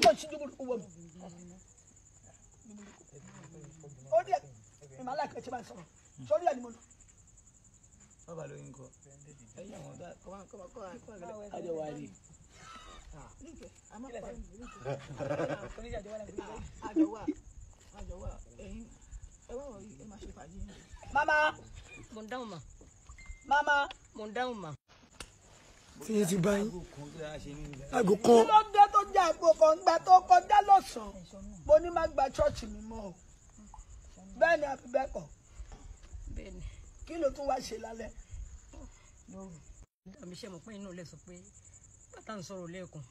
Tó ń ṣíjú burúkú wọ̀ mí. Ó rí ẹ̀ ìmọ̀ aláìkẹ́ tí máa ń sọ̀rọ̀. Sórí ẹ̀ ni mo lọ. Bàbá ló ń kọ. Ẹ̀yin àwọn ọ̀dọ́ kọ́má kọ́má kọ́má kọ́má. Àjọ wà ní. Àjọ wà ẹ̀yin ẹ wá wọ̀ yìí ẹ máa ṣe fàájì yín. Mama. Mo ń dáhùn mà. Mama. Mo ń dáhùn mà. Tí yẹn ti bá yín. Aago kan kí la ṣe ní ilẹ̀. Aago Kí kan. ló dé tó jẹ́ àgbo kan gbà tó kọjá lọ́sàn-án? Mo ní má gba ṣọ́ọ̀ṣì mi mọ́ o. Bẹ́ẹ̀ ni àbí bẹ́ẹ̀ kọ́. Bẹ́ẹ̀ ni. Kí ló tún wá ṣe lálẹ́? Àmì iṣẹ́ mọ̀ pé inú ilé sọ pé bàtà ń sọ̀rọ̀ lẹ́ẹ̀kan.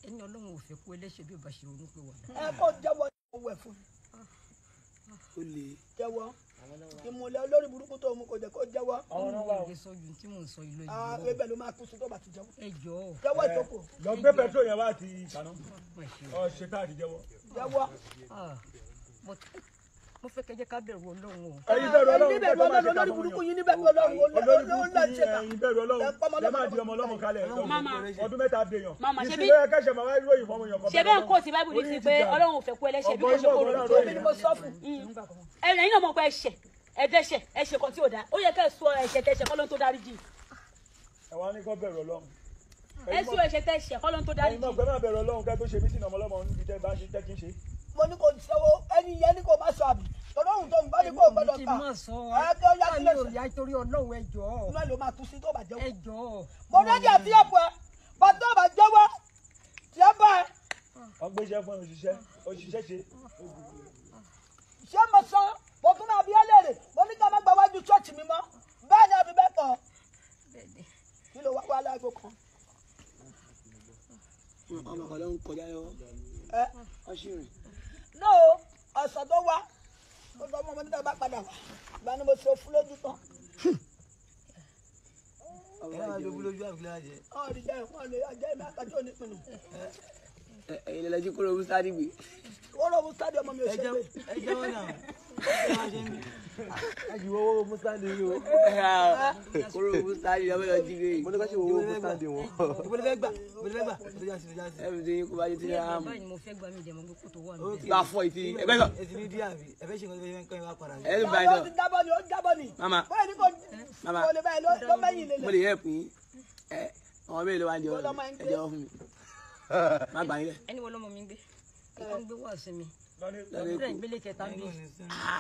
Ẹni Ọlọ́run ò fẹ́ kú ẹlẹ́ṣẹ̀ bí ó bá ṣe ronú pé wà. Ẹ kó jẹ́wọ́ owó ẹ̀ fún mi. Ó le. Jẹ́wọ́. Ìmùlẹ̀ olórí burúkú tó mú kò jẹ́ kó jẹ́wọ́. Ọ̀rọ̀ lè sọ ju tí mò ń sọ ìlú ẹjọ́. Ibẹ̀ ló máa kú sí tó bá ti jẹ́wọ́. Ẹ jọ̀ọ́. Jẹ́wọ́ ìjókòó. Lọ gbé pẹtrol yẹn wá àti ìṣáná. Ọ ṣe tá àti jẹ́wọ́. Jẹ́wọ́. Mo fẹ́ kẹ́ jẹ́ ká bẹ̀rù Ọlọ́run o. Ẹ̀yin bẹ̀rù Ọlọ́run Ẹ̀yin bẹ̀rù Ọlọ́run olórí burúkú yín ní bẹ̀rù Ọlọ́run olórí burúkú olórí yín ṣe kà. ẹ̀yin bẹ̀rù Ọlọ́run lẹ máa di ọmọ ọlọ́mọ kalẹ̀ ọdún mẹ́ta dèèyàn. Mama, ṣebí- Ìsìn ló yẹ kẹ́sẹ̀ máa wá ròyìn fọmọ èèyàn kan. Ṣe bẹ́ẹ̀ ń kó ti Báíbù ní ti pé Ọlọ́run ò fẹ́ kú ẹlẹ́ṣẹ̀ bí kò ṣe kó ronú. Èmi ni mo sọ fún. Ẹ̀yin náà mọ̀ pé ẹ̀ṣẹ̀ ẹ̀dẹ́ṣẹ̀ ẹ̀ṣẹ̀ kan tí ò dáa. Ó yẹ kẹ́ ẹ sọ ẹ̀ṣẹ̀ tẹ̀ṣẹ̀ kọ́ ló ń tó dárí jì. Ẹ wá ní kó bẹ̀rù Ọlọ́run. Ẹ sọ ẹ̀ṣẹ̀ tẹ̀ṣẹ̀ kọ́ ló ń tó dárí Ẹ̀yin jì. mọ̀ pé má bẹ̀rù Ọlọ́run kẹ́ tó ṣe mítìnì ọmọ ọlọ́mọ níbi tẹ́ bá ṣe tẹ́ kí n ṣe. Mo ní kò sọ́wọ́ ẹni yẹn ní kò má sọ àbí. Ọlọ́run tó ń bá ní kò gbọ́dọ̀ Kí ta. n má sọ. Ẹ kí ó yá sílẹ̀ Mi ò sọ. yá torí Ọlọ́run ẹ jọ̀ọ́. Inú ẹ̀ ló máa tú sí tó bá jẹ́wọ́. Ẹ jọ̀ọ́. Mo rẹ́dí àti ẹ̀pọ̀ ẹ. Bàtà tó bá jẹ́wọ́. Tí ẹ bá ẹ. Wọ́n gbé iṣẹ́ fún ẹ òṣìṣẹ́ òṣìṣẹ́ ṣe. Ṣé mo sọ? Mo tún máa bí ẹ léèrè. Mo ní ká má gba wájú ṣọ́ọ̀ṣì mi mọ́. Bẹ́ẹ̀ ni àbí bẹ́ẹ̀ kọ́. Kí ló wá wá láago kan? Ọmọ kan ló ń kọjá lọ. Ẹ. Wọ́n sì rìn. No, ọ̀sán tó wá. Mo sọ fún ọmọ nígbà bá padà wá. Ìgbà ni mo ṣe fún lójú tán. Ẹ máa jogún lójú àbí kí la jẹ. Ọ̀rì jẹ́ ìwọ̀n lè ọjọ́ ìmọ̀ àtàjọ́ onípinnu. Ẹ̀yin lẹ́lẹ́jú kóró Mustadi gbé. Wọ́n rọ̀ Mustadi ọmọ mi ò Ẹ ṣe jẹ́ gbé. ẹ jẹ́wọ́ náà. Ẹ máa ṣe ń bí. Ẹ jù owó Mustadi yìí o. Kóró Mustadi lọ́wọ́ lọ jí gbé. Mo ní ká ṣe owó Mustadi wọn. Ibo lẹ fẹ́ gbà? Ibo lẹ fẹ́ gbà? Tó já sí tó já sí. Ẹ fi ti kó bá jẹ ti rà á mú. Báyìí ni mo fẹ́ gbà mí jẹ́ mọ́ pé kò tó wà Ok. níbẹ̀. Bá fọ ìtì ẹgbẹ́ sọ. Ẹ ti ní díà bí? Ẹ fẹ́ ṣe nǹkan tó fẹ́ kọ́ ẹ wá padà. Ẹ ló bá Báyọ̀ ẹ ti sọ. jábọ́ ni ó jábọ́ ni. Mama. Bóyá ní kò Mama. kò lè báyìí ló mẹ́yìn lélẹ̀. Mo lè help yín. Ẹ ọmọ mi ló wá ń jẹ Wọ́n lọ́mọ ẹ̀ ń ẹ jẹ́wọ́ fún mi. Má gbà yín lẹ̀. Ẹni wo lọ́mọ mi ń gbé? Ìkan ń gbé wá sí mi. Lọ́ní Lọ́dọ̀ Bẹ́ẹ̀ Èkó. ìgbélé kẹta ń bí.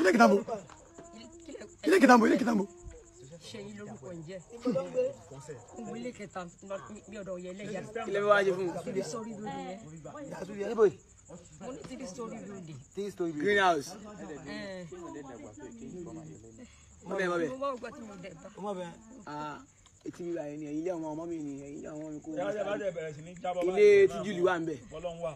Ilé kìtàbó. Ilé kìtàbó. Ilé kìtàbó. Ṣé yín lórúkọ ń jẹ́? Ibo ló ń gbé. Ń gbélé kẹta bí ọ̀dọ̀ ọ̀yẹ́ ẹlẹ́yà. Kí lẹ fẹ́ wá ṣe fún mi? Three story building yẹn. Níbo yìí? Mo ní three story building. Three story building. Greenhouse. Ẹ. Mọ bẹ́ẹ̀ mọ bẹ́ẹ̀. Mo wá ògbà tí mo dẹ̀ bá. Ó mọ̀ bẹ́ẹ̀. Ah, etí bíbá yẹn ni ẹ̀yin ilé àwọn ọmọ mi ni ẹ̀yin ilé àwọn ọmọ mi kó Ẹ wá jẹ́ bá jẹ́ bẹ̀rẹ̀ sí ní jábọ́ Ilé báyìí. tí Júlì wà ń bẹ̀. Bọ́lọ́run wà.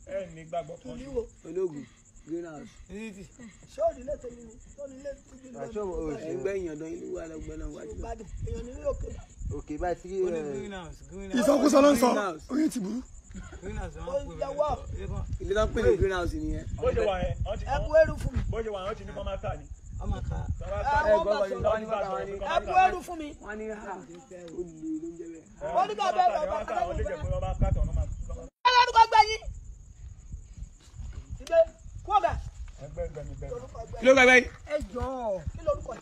Ẹ ní gbàgbọ́ kan. Ìlú wo? Ológun greenhouse. Ní títì. Ṣé òní lè tẹ̀lé ni? Ṣé òní lè tẹ̀lé ni? Àṣọ òṣèlú. Ẹgbẹ́ èèyàn dán ìlú wà lọ́gbọ́n náà wájú. Ìbàdàn èèyàn ní òkè. Òkè báyìí tí Ó ní greenhouse greenhouse. Ìsọkúsọ ló ń sọ. Oyin ti burú. Greenhouse Ó wọn ń pè jẹ́wọ́. bẹ́ẹ̀. Ilé tó ń pè ní greenhouse nìyẹn. Bó ṣe wà yẹn, wọ́n ti Ẹ bu eru fún mi. bó ṣe wà yẹn, wọ́n ti ní kọ́ máa tà ní. Ọmọ ká. Tọ́ bá Ẹ tà ní. wọ́n bá sọ̀rọ̀. Wọ́n ti bá sọ̀rọ̀ pé kọ́ Ẹ máa bu tà ní. eru fún mi. Wọ́n ní ha ó lè ló ń jẹ́ bẹ́ẹ̀. Ó ní ká bẹ́ẹ̀ lọ bá Wọ́n lè jẹ́ pé wọ́n bá kàtà ọ̀nà máa Ẹ lórúkọ gbẹ̀yìn. Ìgbé kú ọ̀gá. ẹgbẹ́ gbẹ̀mí gbẹ̀mí. Lórúkọ Kí gbẹ̀yìn. ló gbàgbé yìí? Ẹ jọ̀ọ́. Kí lórúkọ ẹ̀?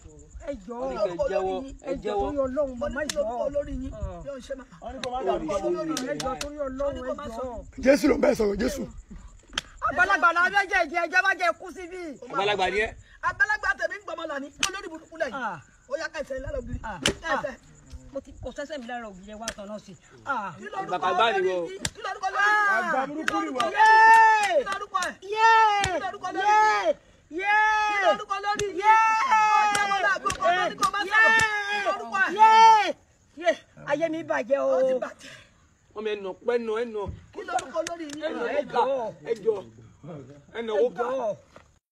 Ẹ jọ̀ọ́. Kí lórúkọ olórí yín? Ẹ jọ̀ọ́ torí Ọlọ́run Mo màmá ní kí lórúkọ jọ̀ọ́. olórí yín? Yóò ṣe màmá. Wọ́n ní kó má dàrú kọ́ lórí. Ẹ jọ̀ọ́ torí Ọlọ́run ẹ jọ̀ọ́. Jésù ló ń bẹ́ẹ̀ sọ̀rọ̀ Jésù. Àgbàlagbà la méjèèjì ẹ jẹ́ má jẹ́ kú síbí. Àgbàlagbà ni ẹ́. Àgbàlagbà tèmi ń gbọmọ làní. Olórí burúkú lẹ́yìn. Ah. Ó yá kẹsẹ̀ lára ògiri. Ah. Kẹsẹ̀. Mo ti kò sẹ́sẹ̀ mi lára ògiri ẹ wá tán náà sí. Kí lórúkọ Bàbá olórí ni wọ́n. yín? Kí lórúkọ olórí yín? Àgbà burúkú ni wọ́n. Kí lórúkọ ẹ̀? Kí lórúkọ olórí yín? Kí lórúkọ olórí yín? Ọjọ́ mọ́lá àgbọ̀kọ̀ lórí kò má sọ̀rọ̀. Kí lórúkọ ẹ̀? Ayé mi bàjẹ́ o. Ó ti bàjẹ́. Wọ́n mi ẹnà pẹ́ nà ẹnà Kí lórúkọ olórí yín? ẹnà ó ga ẹjọ ẹnà ó ga.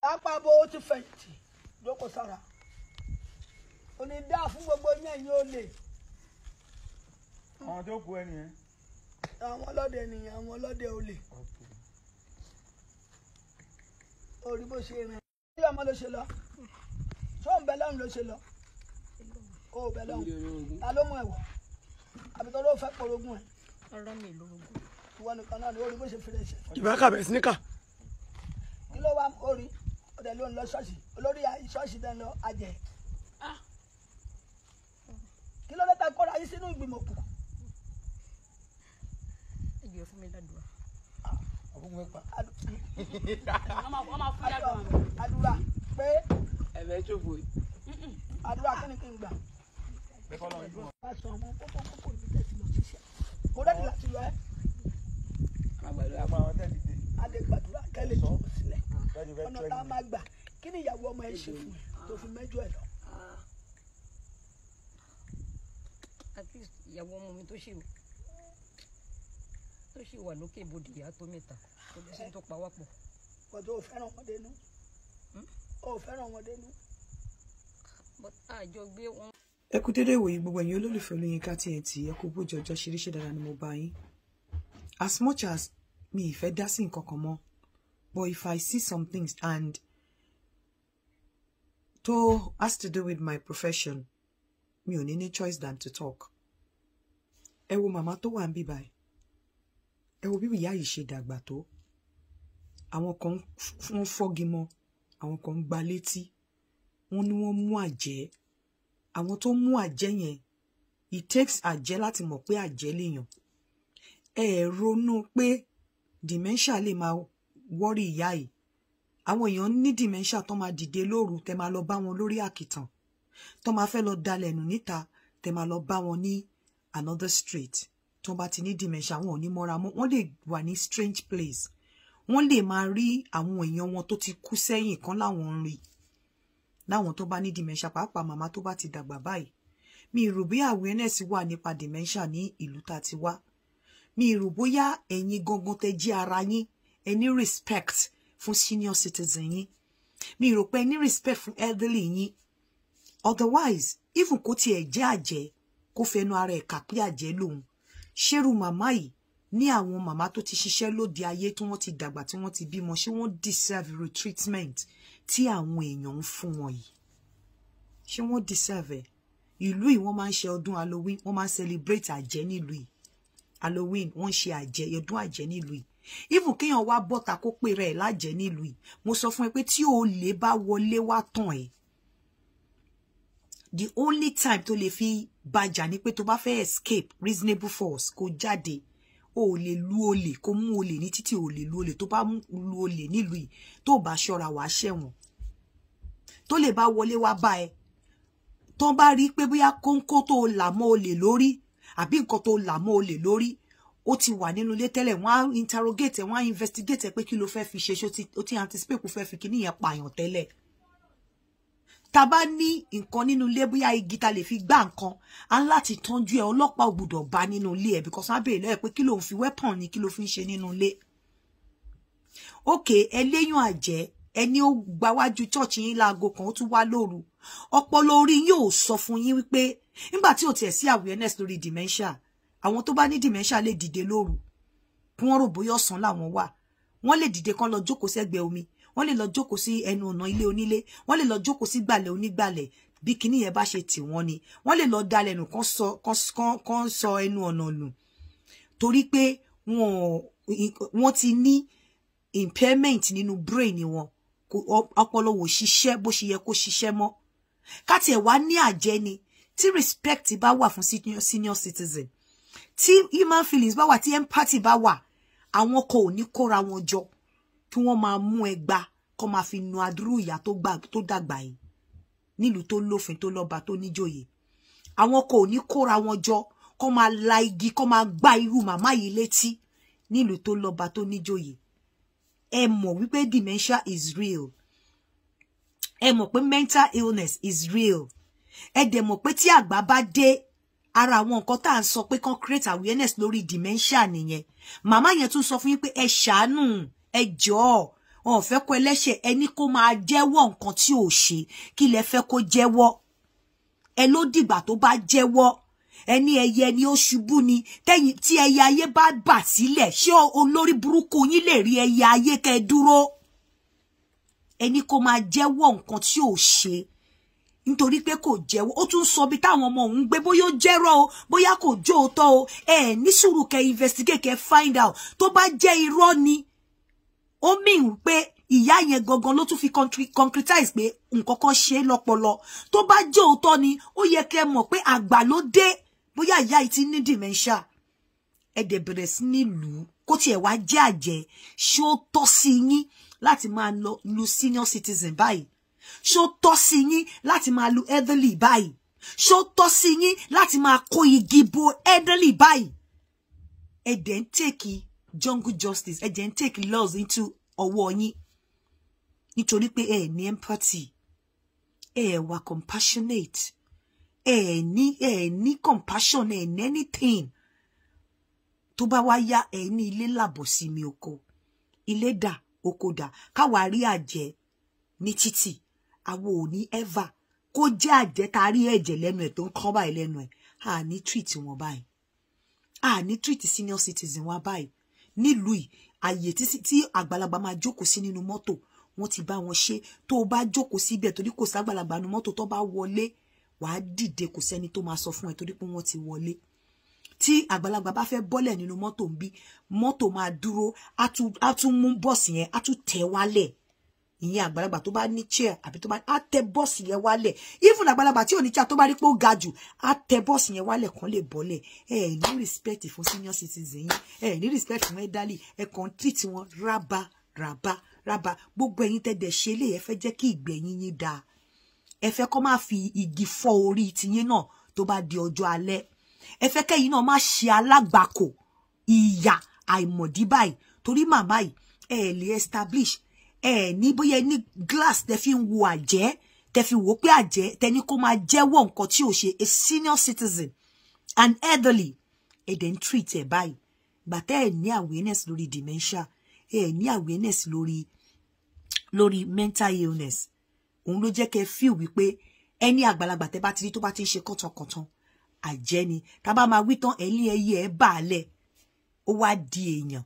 Apá bo ó ti fẹ̀yìntì jókòó sára. Kò ní dáa fún gbogbo yín ẹ̀yin olè. Àwọn tó kú ẹni yẹn. Àwọn ọlọ́dẹ nìyẹn, àwọn ọlọ́dẹ olè. Orí bó ṣe rìn. Bí ọmọ ló ṣe lọ. Ṣé òun bẹ lọ́run ló ṣe lọ? Ó bẹ lọ́run. Ta ló mú ẹ̀wọ̀? Àbí tó ló fẹ́ porogún ẹ̀? Ọ̀rọ̀ mi lórogún. Ìwọ nìkan náà ni ó rí bó ṣe fi rẹ̀ ṣe. Ìbára bẹ̀rẹ̀ sí ní kà. Kí ló wá orí? Ó dẹ̀ ló ń lọ ṣọ́ọ̀ṣì. Olórí ṣọ́ọ̀ṣì dẹ̀ ń lọ ajẹ́. Kí ló dé ta kóra yín sínú ìgbìmọ̀ òkùnkùn? Ẹ jọ̀ọ́, fún mi ládùúrà. Wọ́n máa fún ládùúrà mi. Àdúrà pé Ẹ̀fẹ̀ ṣòfò. àdúrà kí ni kí n gbà? Wá sọ àwọn kókó kókó ibi tẹ̀ ti lọ ṣiṣẹ́. Mo rẹ́dí láti lọ ẹ́. A lè gbàdúrà kẹ́ lè jù sílẹ̀. Ọ̀nà tá a máa gbà, kí ni ìyàwó ọmọ ẹ ṣe fún ẹ tó fi mẹ́jọ ẹ lọ? At least ìyàwó ọmọ mi tó ṣì wà lókè ibodè, ìyá tó mẹ́ta, kò lè sí tó pa wá pọ̀. Kò tó o fẹ́ràn ọmọdé nú. O fẹ́ràn ọmọdé nú. But àjọ gbé wọn. Ẹ kú dédé ìwòyí, gbogbo ẹ̀yin olólùfẹ́ Olóyinka TNT. Ẹ kú bójú ọjọ́ ṣeréṣe, dáadáa ni mo bá yín. As much as mi ì fẹ́ dá sí nǹkan kan mọ́, but if I see some things and tó has to do with my profession, mi ò ní ní choice than to talk. Ẹ wo màmá tó wà ń bí báyìí, ẹ wo bí ìyá yìí ṣe dàgbà tó. Àwọn kan wọ́n fọ́gi mọ́, àwọn kan ń gba létí, wọ́n ní wọ́n mú àjẹ́. Àwọn tó mú àjẹ́ yẹn, it takes àjẹ́ láti mọ̀ pé àjẹ́ lèèyàn. Ẹ ẹ ronú pé dementia lè máa worry ìyá yìí. Àwọn èèyàn ní dementia tó máa dìde lóru, tẹ máa lọ bá wọn lórí àkìtàn, tó máa fẹ́ lọ dalẹ̀ nù níta, tẹ máa lọ bá wọn ní another street. Tó bá ti ní dementia, wọn ò ní mọ́ra mọ́. Wọ́n lè wà ní strange place, wọ́n lè máa rí àwọn èèyàn wọn tó ti kú sẹ́yìn kan láwọn ń rí. Láwọn tó bá ní dementia, pàápàá màmá tó bá ti dàgbà báyìí, mi rò bí awareness wà nípa dementia ní ìlú tá a ti wá. Mi rò bóyá ẹ̀yin gangan tẹ́ jí ara yín, ẹ ní respect fún senior citizen yín. Mi rò pé ẹ ní respect fún elderly yín. Otherwise, even kó tiẹ̀ jẹ́ àjẹ́, kó fẹnu ara ẹ̀ kà pé àjẹ́ lòun, ṣérú màmá yìí ní àwọn màmá tó ti ṣiṣẹ́ lóde ayé, tí wọ́n ti dàgbà, tí wọ́n ti bímọ, ṣé wọ́n deserve irú treatment tí àwọn èèyàn ń fún wọn yìí? Ṣé wọ́n deserve ẹ̀? Ìlú yìí, wọ́n máa ń ṣe ọdún Halloween, wọ́n máa ń celebrate àjẹ́ nílùú yìí. Halloween, wọ́n ń ṣe àjẹ́, ọdún àjẹ́ nílùú yìí. Even kéèyàn wá bọ́ta kó pè rẹ̀ lájẹ́ nílùú yìí, mo sọ fún ẹ pé tí olè bá wọlé wá tàn ẹ́, the only time tó lè fi bàjà ni pé tó bá fẹ́ escape, reasonable force, kó jáde. O ò lè lu olè, kó mú olè ní títì, o ò lè lu olè. Tó bá lu olè nílùú yìí, tó bá ṣọ́ra, wàá ṣẹ̀wọ̀n. Tó lè bá wọlé wá bá ẹ, tó bá rí pé bóyá kóńkó tó là mọ́ olè lórí àbí nǹkan tó là mọ́ olè lórí ó ti wà nínú ilé tẹ́lẹ̀, wọ́n á interrogate ẹ, wọ́n á investigate ẹ pé kí ló fẹ́ fi ṣe. Ṣé ó ti anticipate kó fẹ́ fi kíní yẹn pààyàn tẹ́lẹ̀? Tá bá ní nǹkan nínú ilé, bóyá igi ta lè fi gbá nǹkan, á ń láti tọ́jú ẹ. Ọlọ́pàá ò gbọ́dọ̀ bá nínú ilé ẹ, because wọ́n á béèrè lọ́wọ́ pé kí ló ń fi weapon ní, kí ló fi ń ṣe nínú ilé. Ok, ẹlẹ́yìn àjẹ́, ẹni ó gbáwájú church yín láago kan, ó tún wá lóru. Ọpọlọ orí yín ò sọ fún yín wípé nígbà tí ò tiẹ̀ sí awareness lórí dementia, àwọn tó bá ní dementia lè dìde lóru kí wọ́n rò bóyá ọ̀sán làwọn wà. Wọ́n lè dìde kán lọ jókòó sẹ́gbẹ̀ẹ́ omi, wọ́n lè lọ jókòó sí ẹnu ọ̀nà ilé onílé, wọ́n lè lọ jókòó sí gbàlẹ̀ onígbàlẹ̀. Bí kinní yẹn bá ṣe tì wọ́n ni wọ́n lè lọ dalẹ̀ nù, kán sọ ẹnu ọ̀nà nù, torí pé wọ́n ti ní impairment nínú brain wọn. Ọpọlọ wò ṣiṣẹ́ bó ṣe yẹ kó ṣiṣẹ́ mọ́. Ká tiẹ̀ wá ní àjẹ́ ni, tí respect bá wà fún senior citizen, tí human feelings bá wà, tí empathy bá wà, àwọn kan ò ní kóra wọn jọ kí wọ́n máa mú ẹgba kó máa fi nu adúrú ìyá tó dàgbà yìí nílùú tó lófin, tó lọ́ba, tó níjòyè. Àwọn kan ò ní kóra wọn jọ kó máa la igi, kó máa gbá irú màmá yìí létí nílùú tó lọ́ba, tó níjòyè. Ẹ mọ̀ wípé dementia is real. Ẹ mọ̀ pé mental illness is real. Ẹ dẹ̀ mọ̀ pé tí àgbà bá dé, ara àwọn nǹkan tá à ń sọ pé kán create awareness lórí dementia nìyẹn. Màmá yẹn tún sọ fún yín pé ẹ ṣàánú, ẹ jọ̀ọ́, wọn ò fẹ́ kó ẹlẹ́ṣẹ̀. Ẹni kó máa jẹ́wọ́ nǹkan tí ò ṣe. Kí lẹ fẹ́ kó jẹ́wọ́? Ẹ ló dìgbà tó bá jẹ́wọ́. Ẹni ẹyẹ ni ó ṣubú ni tẹ́yìn tí ẹyẹ ayé bá bà sílẹ̀. Ṣé olórí burúkú yín lè rí ẹyẹ ayé kẹ́ dúró? Ẹni kó máa jẹ́wọ́ nǹkan tí ò ṣe. Nítorí pé kò jẹ́wọ́, ó tún sọ bí táwọn ọmọ òun gbé, bóyá ó jẹ́rọ́ o, bóyá kò jó òótọ́ o. Ẹ ní sùúrù kẹ́ investigate, kẹ́ find out. Tó bá jẹ́ irọ́ ni, ó mean pé ìyá yẹn gangan ló tún fi concretize pé nǹkan kan ṣe é lọ́pọlọ. Tó bá jẹ́ òótọ́ ni, ó yẹ kẹ́ mọ̀ pé àgbà ló dé, bóyá ìyá yìí ti ní dementia. Ẹ dẹ̀ bẹ̀rẹ̀ sí ní lù ú. Kó tiẹ̀ wá jẹ́ àjẹ́, ṣé ó tọ́ sí yín láti máa lọ lu senior citizen báyìí? Ṣó tọ́ sí yín láti máa lu elderly báyìí? Ṣó tọ́ sí yín láti máa kó igi bo elderly báyìí? Ẹ dẹ̀ ń take jungle justice, ẹ dẹ̀ ń take laws into ọwọ́ yín, nítorí pé ẹ ní empathy, ẹ wà compassionate, ẹ ní compassion, ẹ ní anything. Tó bá wá yá, ẹ ní ilé làbọ̀ sí mi oko, ilé dà, oko dà. Káwa rí àjẹ́ ní títì, àwọn ò ní ever, kó jẹ́ àjẹ́ tá a rí ẹ̀jẹ̀ lẹ́nu ẹ̀ tó ń kán báyìí lẹ́nu ẹ̀, a ní treat wọn báyìí, a ní treat senior citizen wa báyìí nílùú yìí. Àyè tí àgbàlagbà máa jókòó sí nínú mọ́tò, wọ́n ti bá wọn ṣe. Tó o bá jókòó síbẹ̀, torí kò ságbàlagbà nínú mọ́tò, tó bá wọlé, wàá dìde. Kò sẹ́ni tó máa sọ fún ẹ, torí pé wọ́n ti wọlé. Tí àgbàlagbà bá fẹ́ bọ́lẹ̀ nínú mọ́tò ń bí, mọ́tò máa dúró, á tún mú bọ́ọ̀sì yẹn, á tún tẹ̀ wálẹ̀. Ìyẹn àgbàlagbà tó bá ní chair àbí tó bá, á tẹ bọ́ọ̀sì yẹn wálẹ̀. Even àgbàlagbà tí ò ní chair, tó bá rí pé ó ga jù, á tẹ bọ́ọ̀sì yẹn wálẹ̀ kán lè bọ́lẹ̀. Ẹ ní respect fún senior citizen yín, ẹ ní respect fún elderly, ẹ kàn treat wọn rábà rábà rábà. Gbogbo ẹ̀yin tẹ́ dẹ̀ ṣe lé, ẹ fẹ́ jẹ́ kí ìgbẹ̀yìn yín dáa, ẹ fẹ́ kó má fi igi fọ́ orí tiyín náà tó bá di ọjọ́ alẹ́, ẹ fẹ́ kẹ́yìn náà má ṣe alágbàkò ìyà àìmọ̀dí báyìí. Torí màmá yìí, ẹ lè establish ẹ ní bóyá ẹ ní glass tẹ fi ń wo àjẹ́, tẹ fi wò pé àjẹ́ tẹ ní kó máa jẹ́wọ́ nǹkan tí ò ṣe. A senior citizen, an elderly, ẹ dẹ̀ ń treat ẹ báyìí. Gbàtẹ́ ẹ ní awareness lórí dementia, ẹ ní awareness lórí mental illness, òun ló jẹ́ kẹ́ feel wípé ẹni àgbàlagbà tẹ́ bá ti rí tó bá ti ń ṣe kọ́tànkọ̀tàn, àjẹ́ ni. Tá bá máa wí tán, ẹ̀yìn ẹyẹ ẹ bàálẹ̀, ó wá di èèyàn.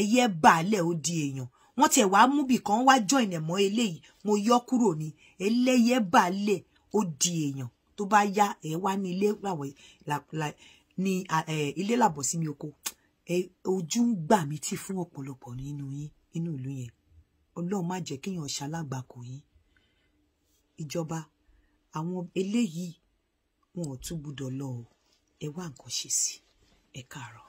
Ẹyẹ bàálẹ̀, ó di èèyàn. Wọ́n tiẹ̀ wá mú bì kan wá join ẹ̀ mọ́ eléyìí, mo yọ kúrò ní ẹlẹ́yẹ bàálẹ̀, ó di èèyàn. Tó bá yá, ẹ wá ní ilé ní ilé làbọ̀ sí mi oko. Ojú ń gbà mí tì fún ọ̀pọ̀lọpọ̀ nínú yín nínú ìlú yẹn. Ọlọ́run má jẹ́ kéèyàn ṣalágbàkò yín. Ìjọba, àwọn eléyìí, wọn ò tún gbúdọ̀ lọ o. Ẹ wá nǹkan ṣe sí. Ẹ káàárọ̀.